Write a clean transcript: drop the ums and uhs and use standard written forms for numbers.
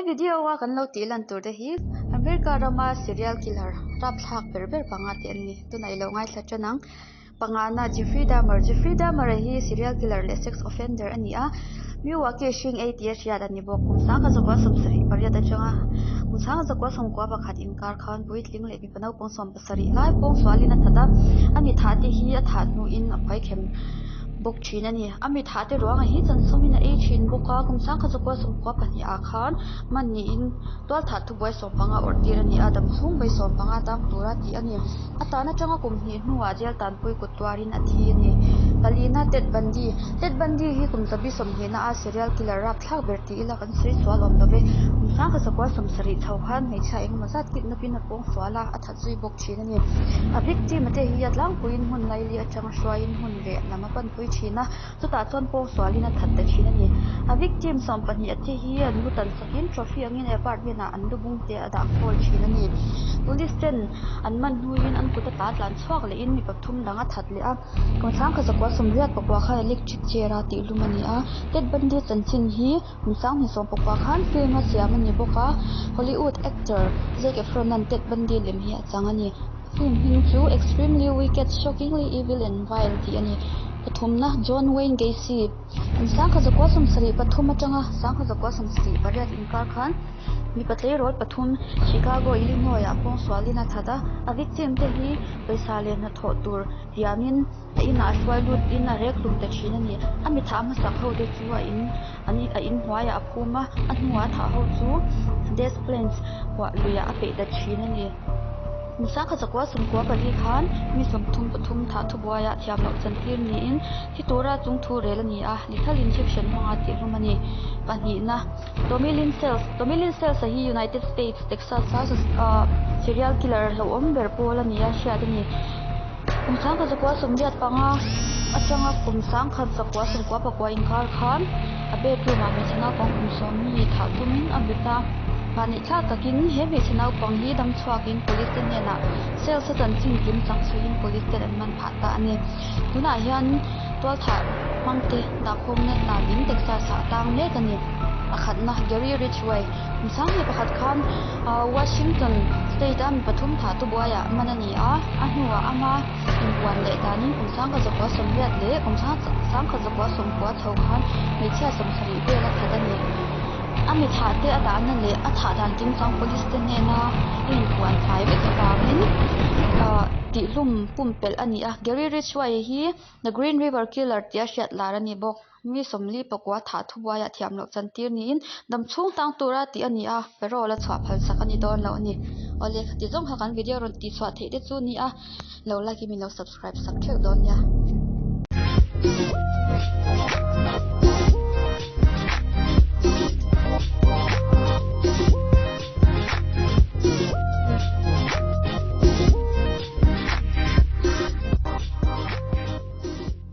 He video a kan lo tih lan tur te hi America rama serial killer rapthlak ber ber panga te an ni. Tunah i lo ngaithla tan ang. Pangana Jeffrey Dahmer Jeffrey Dahmer a hi serial killer leh sex offender a ni a, Milwaukee hring ei tih a hriat a ni bawk. Kum sangkhat zakua 78 atanga kum sangkhat zakua 91 inkar khan puitling leh mipa naupang 70 lai pawngsualin a that a, a mi thah te hi a thah hnuin a phuaikhem bawk thin a ni. A mi thah te ruangah hi chansawmin a ei thin bawk a, kum sangkhat zakua 92 ah khan hman niin tual thah thubuai 15 awrh tir a ni a, dam chhung vawi 15 tang tura tih a ni. A tan atanga kum hnih hnuah jail tanpui kut tuarin a thi a ni. Palina Ted Bundy Ted Bundy hi kum zabi sawmhnihna a serial killer rapthlak ber tih ila kan sawi sual awm lo ve. Kum sangkhat zakua 70 chho khan hmeichhia engemaw zat kidnap in a pawng sual a, a that zui bawk thin a ni. A victim a te hi a tlangpuiin hmun laili atanga hruaiin hmun reh lam a panpui thin a, chutah chuan pawng sualin a that ta thin a ni. A victim 12 a te hi an lu tan sakin trophy angin apartment ah an lu bung te a dah khawl thin a ni. Police ten an man hnuin an kut a ta tlan chhuak lehin mi pathum dang a that leh a. Kum sangkhat zakua 84 khan electric chair a tih hlum a ni a. Ted Bundy chanchin hi kum sanghnih 19 khan film a siam a ni bawk a. Hollywood actor Zac Efron an Ted Bundy lem hi a chang a ni. Film hming chu Extremely Wicked, Shockingly Evil and Vile tih a ni. Pathumna John Wayne Gacy kum sangkhat zakua 73 atanga sangkhat zakua 78 inkar khan mipa tleirawl pathum Chicago, Illinois ah pawngsualin a that a. A victim te hi pawisa leh hnathawh tur tiamin a inah hruai lutin a rek hlum ta thin a ni. A mi thah hmasak ho te chu a in a inhnuaiah a phum a, a hnuah a thah ho chu Des Plaines huah luiah a peih ta thin a ni. Kum sangkhat zakua 94 khan mi 33 thah thubuaiah thiam loh chantir niin thi tura chung thu rel a ni a, lethal injection hmanga tih hlum a ni. Pahnihna, Tommy Lynn Sells Tommy Lynn Sells a hi United States, Texas a serial killer hlauhawm ber pawl a ni a hriat a ni. Kum sangkhat zakua 85 atanga kum sangkhat zakua 99 inkar khan a bedroom ah hmeichhe naupang kum sawm mi thah tumin a bet a. Mahni thlak takin he hmeichhe naupang hi dam chhuakin police te hnenah Sales a chanchin kim chang chhuiin police ten an man phah ta a ni. Tunah hian tualthah hmangte dahkhawmna danin Texas ah a tang mek a ni. Pakhatna Gary Ridgway kum sanghnih pakhat khan Washington state a mi pathum thah tu buaiah man a ni a, a hnuah ama inpuan leh danin kum sangkhat zakua 80 leh kum sangkhat zakua 90 chho khan hmeichhia 70 vel a that a ni. A mi thah te a dahna leh a thah dan kimchang police te hnena a inpuan fai vek avangin ahh tihhlum pumpelh a ni a. Gary Ridgway hi The Green River Killer tih a hriat lar a ni bawk. Mi 44 thah thubuaiah thiam loh chantir niin dam chhung tang tura tih a ni a, parole a chhuah phal sak a ni dawn lo a ni. Awle khati zawng kha kan video rawn tih chhuah theih te chu ni a, lo like in min lo subscribe sak theuh dawn nia.